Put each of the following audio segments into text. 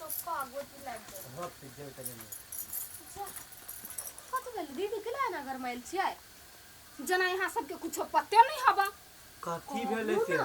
चक्का गोटी लागि गेल। हट जेबै कनि। जा, कत भेल दीदी? केना एना गरमायल छियै? जेना यहाँ सबके कुछो पते नहीं हबा। कथी भेलै से?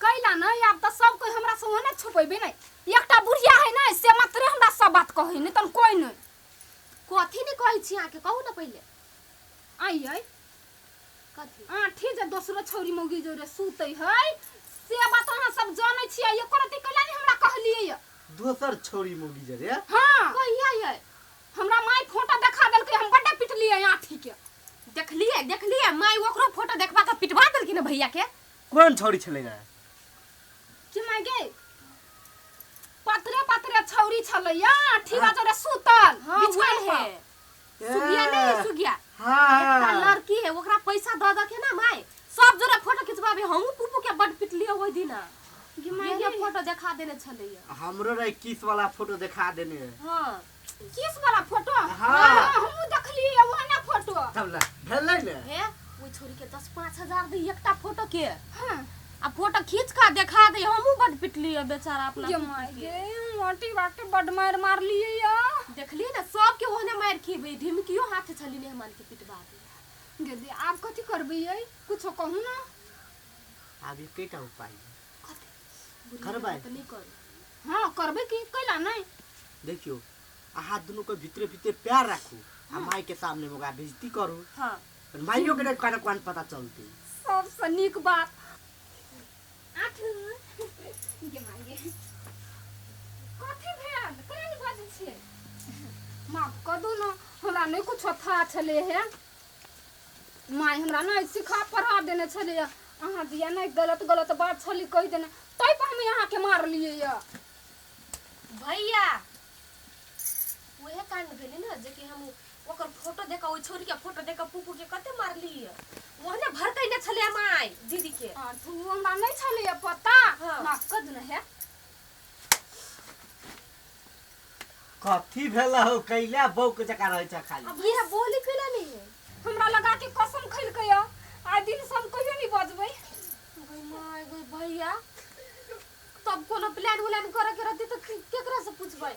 कैला नहीं, आब तऽ सब कोई हमरा से ओहने छुपेबे नहीं। एकटा बुढ़िया है ना, से मात्रे हमरा सब बात कहै, नहीं तन कोई नहीं। कथी नहीं कहै छी अहाँके? कहू ने पहिले। आई आई कथी? आठी जे दोसरो छौरी मौगी जोरे सुतै है से बात अहाँ सब जानै छियै, एको रत्ती कैला नहीं हमरा कहलियै ये? दोसर छौरी मौगी जरे? हाँ। कहिया यै? हमरा माय फोटो देखा देलकै, हम बड्डे पिटलियै आठी के। देखलियै देखलियै, माय ओकरो फोटो देखबा के पिटवा देलखिन भैया के। कोन छौरी छलै रे? कि माय गे, पतरे पतरे छौरी छलै या आठी बा जोरे सुतल हाँ, बिछान वएह पर। है सुगिया। नहीं सुगिया, हाँ। एकटा लड़की है, ओकरा पैसा दऽ दऽ के ना माय सब जोरे फोटो खिंचवाबे। हमहूँ पुप्पू के बड पिटलियै ओहि दिना। कि माय ये गे, फोटो देखा देने छलैया। हमरो रहे किस वाला फोटो देखा देने है। हाँ। किस वाला फोटो? हाँ। हमहूँ देखलियै ओहने फोटो। तब ले भेलै ने। हे, ओहि छोरी के 10-5 हजार दे एकटा फोटो के। हाँ। आ फोटो खींच के देखा दे। हमहूँ बड पिटलियै बेचारा अपना ये पुप्पू my के। गे, मोटी बाटे बड मार मारलियै या। देखलियै ने, सबके ओहने मारि खिबै, ढिमकियो हाथ छली मेहमान के पिटवा दे। गे, आब कथी करबै यै? कुछो कहू ना। आब एकेटा उपाय है। कथी? बुढ़िया करबै। तऽ नहि करू। हाँ, करबै की, कैला नहीं? देखियो, अहाँ दुनू के भीतरे भीतरे प्यार राखू आ माई के सामने में ओकरा बेइज्जती करू। हाँ। माइयो के नहि कोन कोन पता चलते। सबसँ नीक बात। आठ गे माय गे, कथी भेल? केना नहि बाजै छियै? माफ कऽ दू ने, हमरा नहि कुछो था छलै हे। माय हमरा नहि सिखा पढ़ा देने छलै। अहाँ दिया नहि गलत गलत बात छली कहि देने, ताहि पर हम अहाँके मारलियै यऽ। भैया, उहे कांड भेलै ने जे कि हम ओकर फोटो देख, ओहि छोरी के फोटो देख पुपू के कते मारली। ओहने भड़कैने छलै माय दीदी के। आठू, हमरा नहि छलैए पता। हाँ। माफ कऽ दू ने हे। कथी भेल हो? कैला बौक जकाँ रहै छ खाली? आ भैया, बोली कैला नहीं है? हमरा लगा के कसम खैलकै यऽ, आइ दिन से हम कहियो नहि बजबै। गई my गई भैया, तब कोनो प्लान उलान करे के रहती तऽ केकरा से पूछबै?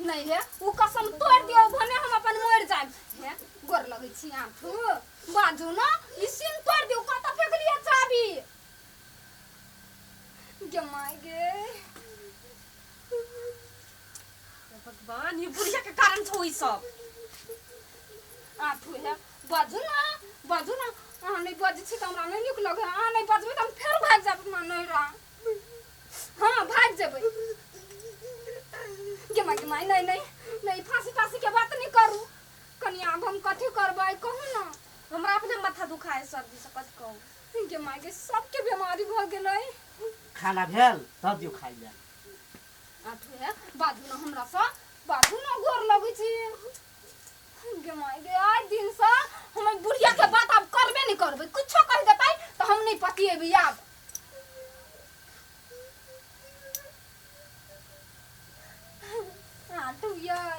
नहीं हे, उ कसम तोड़ दियौ, भने हम अपन मरि जायब। हे, गोर लगै छी आँखू, बाजू न, ई सीन तोड़ दियौ। कतऽ फेकलियै चाबी? गे my गे। हे भगवान, ये बुढ़िया के कारण छौ ई सब। आँखू हे, बाजू न, बाजू न। अहाँ नहि बजै छी तऽ हमरा नहि नीक लगै। अहाँ नहि बजबै तऽ हम फेर भागि जायब अपना नैहरा। हाँ, भागि जेबै। गे my गे my, नहि नहि नहि, फांसी तासी के बात नहि करू कनि। आब हम कथी करबै, कहू न? हमरा अपने माथा दुखाए सर्दी से, कथी कहू। गे my गे, सबके बीमारी भऽ गेलै। खाना भेल, दऽ दियौ खाइ लए। आठू हे, बाजू न हमरा सँ, बाजू न, गोर लगै छी। गे my गे, आइ दिनसँ हम एहि बुढ़िया के बात आब करबे नहि करबै। कुछो कहि देतै तऽ हम नहि पतिएबै आब। आठू यै,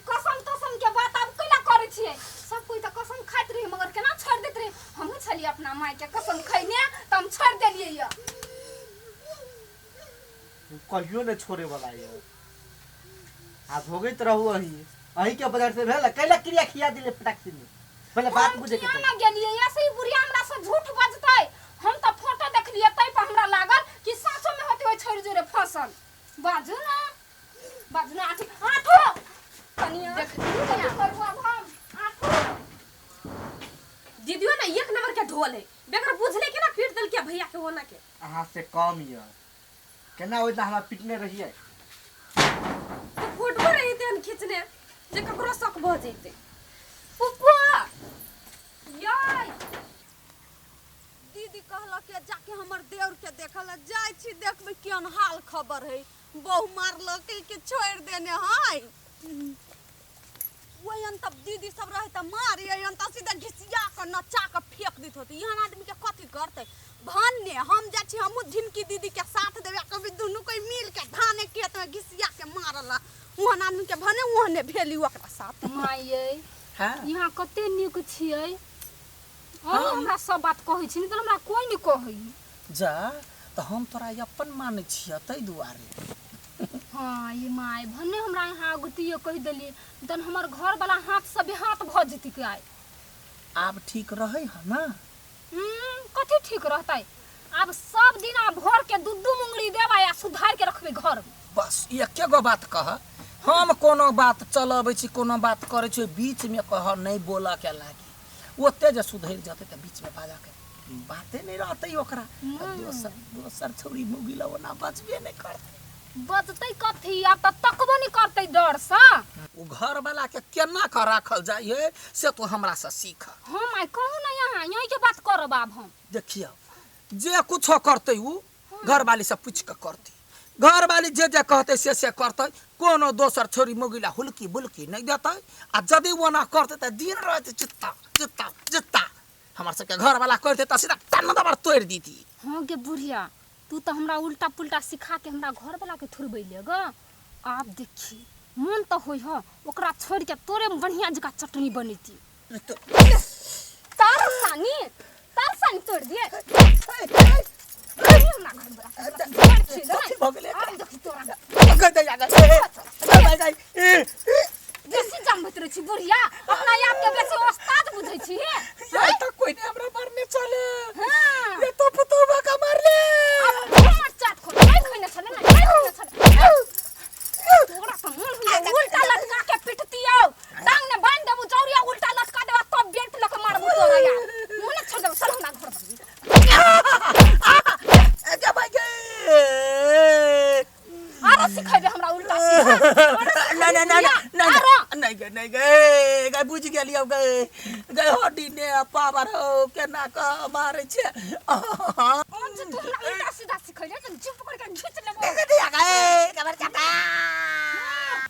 कसम तसम के बात आब कैला करै छियै? सब कोई तऽ कसम खाइत रहे, मगर केना छोड़ि दैत रहे? हमहूँ छलियै अपना माय के कसम खैने, तऽ हम छोड़ि देलियै यऽ। कहियो नहि छोड़े वाला यऽ। आ भोगैत रहू। अहीं अहीं के वजह से भेल। कैला क्रिया खिया दिले फटाक से? पहिले बात हम बुझे के किया चाही। ना गेलियै? ऐसे ही बुढ़िया हमरा से झूठ बजतै। हम तऽ फोटो देखलियै, ताहि पर हमरा लागल कि साँचो में होते ओहि छोड़ि जोरे फसल। बाजू ना, बाजू ना। आठू, आठू कनिया, देखलियै कथी ने? करू आब हम आठू? दीदियो ने एक नंबर के ढोल है, बेगर बुझले के ना पीट देलके भैया के होना के। अहाँ से कम यऽ केना? ओहि दिना हमरा पिटने रहियै। तो फोटो रही तेहन खींचने जे ककरो शक भऽ जैते। पुप्पा यै। दीदी कहलक कि जाके हमर देवर के देखल जाइ छी, देखबै केहन हाल खबर है, बहु मारलक कि छोड़ि देने है। ओहन तब दीदी सब रहे तऽ मारी, एहन तऽ सीधा घिसिया कऽ नचा कऽ फेंक दैत होतै। एहन आदमी के कथी करतै? भने हम जाइ छी, हमहूँ झिमकी दीदी के साथ देबै। कभी दुनू कोई मिल के धाने खेत में घिसिया के मारला ओहन आदमी के, भने ओहने भेली ओकरा साथ। माय यै। हाँ। यहाँ कते नीक छियै। अहाँ हमरा सब बात कहै छी, नहि तऽ हमरा कोई नहि कहै। जा, तऽ हम तोरा अपन मानै छियह ताहि दुआरे। हाँ ये my भने हमरा यहाँ अगतियो कहि देलिए तहन हमर घर वाला हाथ से बेहाथ भऽ जेती के आइ। आब ठीक रहै ह ना? कथी ठीक रहतै, आब सब दिन आ भोर के दू दू मुंगरी देबै आ सुधार के रखबै घर में। बस ई एके गो बात कह, हम कोनो बात चलबै छी कोनो बात करै छी बीच में कह नहीं बोलऽ के लागी, ओते जे सुधरि जेतै तऽ बीच में बाजऽ के बाते नहीं रहतै ओकरा। दोसर दोसर छौरी मुगी लऽ ओना बजबे नहीं करतै। बजतै कथी, आब तऽ तकबो नहीं करतै डर से। ओ घर वाला के केना कऽ राखल जाइ है से तू हमरा से सीख। हम आइ कहू ना यहाँ यहीं के बात करब आब हम। देखियौ जे कुछो करतै उ घरवाली से पूछि कऽ करतै, घरवाली जे जे कहतै से से करतै, कोनो दोसर छोरी मोगिला हुलकी बुलकी नहि देतै। आ यदि ओना करतै तऽ दिन राति चित्ता चित्ता चित्ता हमर सबके घरवाला करतै तऽ सीधा टन दबर तोड़ि दीती। हाँ गे बुढ़िया, तू तऽ हमरा उल्टा पुल्टा सिखा के हमरा घरवाला के थुरबैले ग। आब देखी मन तऽ होइ ह ओकरा छोड़ के तोरे में बढ़िया जकाँ चटनी बनैती। तार सानी तार सानी तोड़ दिए हमरा घरवाला के। कथी भऽ गेलै? आब देखी तोरा बेसी जमबैत रहै छी बुढ़िया, अपना आपके बेसी ओस्ताद बुझै छी। ये तो कोई नहीं हमरा मारने चले। हाँ। ये तो पुतोबा का मारले। आब हमर चाट खोल नहीं खैने छले ना, नहीं खैने छले। तोरा तऽ मन होइए उल्टा लटका के पिटतियौ, टांग ने बान्हि देबू जौरिया उल्टा लटका देबा तब बेल्ट लऽ के मारबू तोरा यार। मुँह ने छोड़ देबू, चल हमरा घर पर। ए भाई गे। आरो सिखेबे हमरा उल्टा सीधा? ना ना ना ना आरो? नहीं गे नहीं गे गे बुझ गेलियौ गे गे हड्डी ने पावर हो केना क मारै छै। अच्छा तू हमरा उल्टा सीधा सिखेले तऽ जीभ पकड़ के घीच लेबो। गे कबर चाटा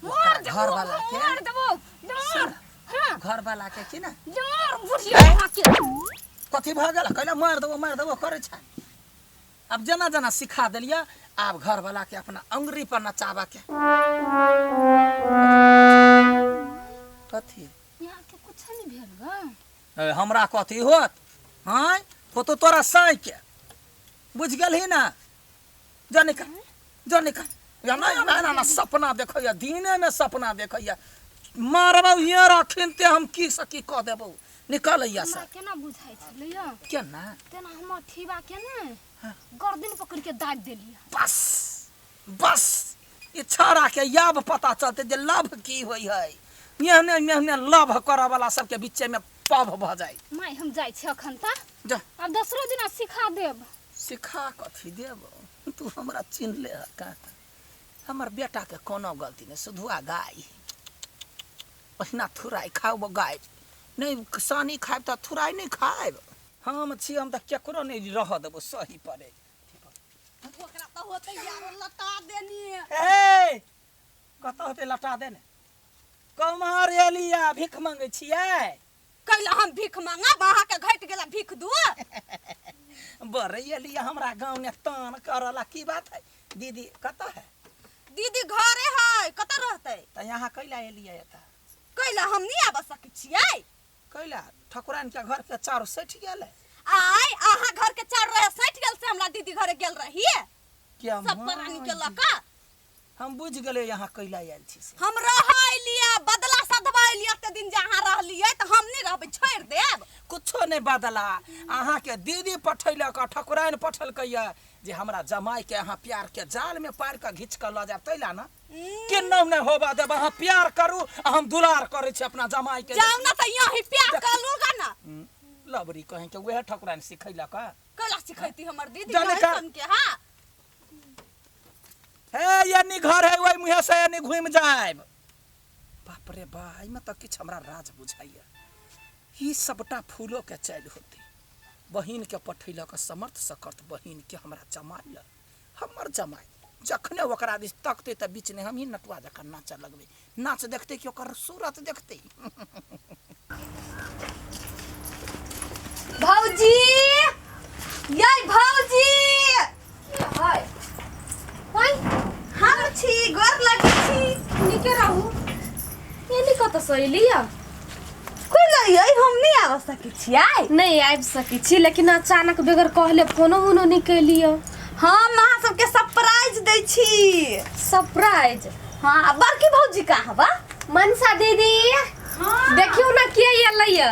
मार देबो, घर वाला के। मार देबो, मार। हाँ घर वाला के की ना मार बुढ़िया के। कथी भऽ गेल कैला मार देबो मार देबो करै छै। अब जेना जेना सिखा देलियै आब घर वाला के अपना अंगुरी पर नचाबऽ के। कथी यहाँ के कुछ नहीं भेल ग? ए, हमरा कथी होत? हाँ होतो तोरा साँइ के, बुझ गेलही ना? जा निकल जा निकल। या ना ना ना ना सपना देखैया दिने में सपना देखैया मारबौ हियाँ रखिन ते हम की से की कऽ देबौ। निकल अइया हमरा से। केना बुझाइ छलैया केना? तेना हमर ठीबा के ने गर्दन पकड़ के दाबि देलियै। बस बस ई छौड़ा के याब पता चलते जे लभ की होइ है। एहने एहने लभ करऽ वाला सबके बीचे में पभ भऽ जाइ। माय हम जाइ छी अखन तऽ। जा। आब दोसरो दिना सिखा देब। सिखा कथी देब, तू हमरा चिन्ह ले का? हमर बेटा के कोनो गलती नहीं, सुधुआ गाय ओहिना थुराइ खाओ गाय नहीं सानी खायब तऽ थुराइ नहीं खायब। हम छी हम तऽ केकरो नहीं रह देबो सही पड़े। ओकरा तऽ होतै यार लटा देनी। ए कतऽ होतै लटा देने? कमहर एलिया भीख मंगै छियै? कैला हम भीख मांगब, अहाँके घटि गेला भीख दू। बड़े एलिया हमरा गाँव ने तान करला की बात है? दीदी कतऽ है? दीदी घरे है, कतऽ रहतै? तऽ यहाँ कैला एलिया एतऽ? कैला हम नहीं आबऽ सकै छियै? कैला ठकुराइन के घर के चार सठि गेलै? आय अहाँ घर के चार रहे सठि गेल से हमरा दीदी घरे गेल रहिए क्या सब प्राणी के लऽ कऽ। हम बुझ गेलियै यहाँ कैला आयल छी से। हम रहलियै बदला सधवा एलियै एते दिन जे अहाँ रहलियै तऽ हम नहि रहबै, छोड़ि देब। कुछो नहीं बदला, अहाँ के दीदी पठैलक ठकुराइन पठेलकै जे हमरा जमाई के अहाँ प्यार के जाल में पार के घीच के लऽ जायब तैला ना केना नहीं होबा देब। अहाँ प्यार करू आ हम दुलार करै छी अपना जमाई के। जाउ ना तऽ यहीं प्यार कर लूगा ना। लबरी कहीं के उहे ठकुराइन सिखैलक। कैला सिखैती हमर दीदी जाने नहीं का- सुन के। हाँ हे यानी घर है वही मुँहे से यानी घूम जायब। बाप रे बा, एहिमे तऽ किछु हमरा राज बुझाइया। ई सबटा फूलो के चालि होतै। बहिन के पठैलक समर्थ सकर्थ बहिन के हमरा जमाइ ल। हमर जमाइ जखने ओकरा दिस तकतै तऽ बीच में हमही नटुआ जकाँ नाचऽ लगबै। नाच देखतै कि ओकर सूरत देखतै। भौजी यै भौजी हाय हाय हम छी, गोर लगै छी। नीके रहू। एनी कतऽ से एलियै? कोई यै हम नहीं आबऽ सकै छियै। नहीं आबि सकै छी, लेकिन अचानक बगैर कहले फोनो उनो नहीं कैलियै। हम अहाँ सबके सरप्राइज दै छी। सरप्राइज? हाँ, आ बड़की भौजी कहाँ बा? मनसा दीदी, देखियो ना के एलै ये।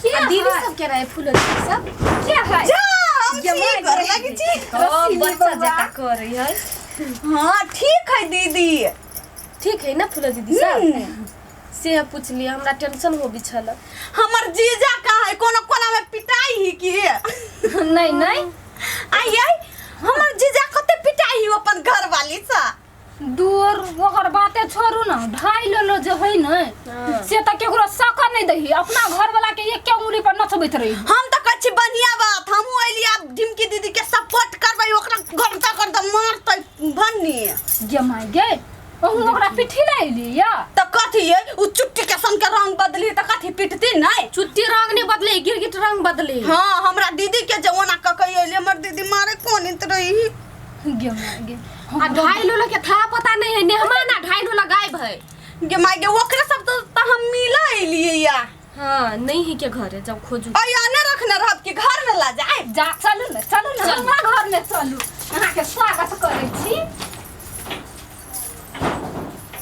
के आ दीदी है? सब के रहे फूल सब के है? जा, हम छी, गोर लगै छी। ओ बच्चा जकाँ करै है। हाँ ठीक है दीदी। ठीक है ना फूल दीदी सब? से पूछलिए, हमरा टेंशन हो छल। हमर जीजा कहाँ है? कोनो कोना में पिटाई ही की? नहीं नहीं। आई आई, हमर जीजा कते पिटाई ही अपन घर वाली सा। दूर ओकर बाते छोड़ू ना, ढाई लेलो जे है ने से तऽ केकरो शक नहीं दही, अपना घर वाला के एक उंगली पर नचबैत रही। हम तऽ कहै छी बढ़िया बात, हमहूँ अयली आब ढिमकी दीदी के सपोर्ट करबै, ओकरा गर्दा गर्दा मारतै भन्नी। गे माय गे, अहूँ ओकरा पिठी ले अयली या? तऽ कथी ये, उ चुट्टी के सन के रंग बदली तऽ कथी पिटती नहीं? चुट्टी रंग नहीं बदले, गिरगिट रंग बदले। हाँ, हमरा दीदी के जे ओना कऽ के अयली, हमर दीदी मारे कोन रही। गे माय गे, आ ढाई लोला के था पता नहीं है, नेहमा ना ढाई लोला गायब है। गे माय गे, ओकरे सब तऽ हम मिला अयलियै या। हाँ नहीं है के घरे, जब खोजू। अया ने रखने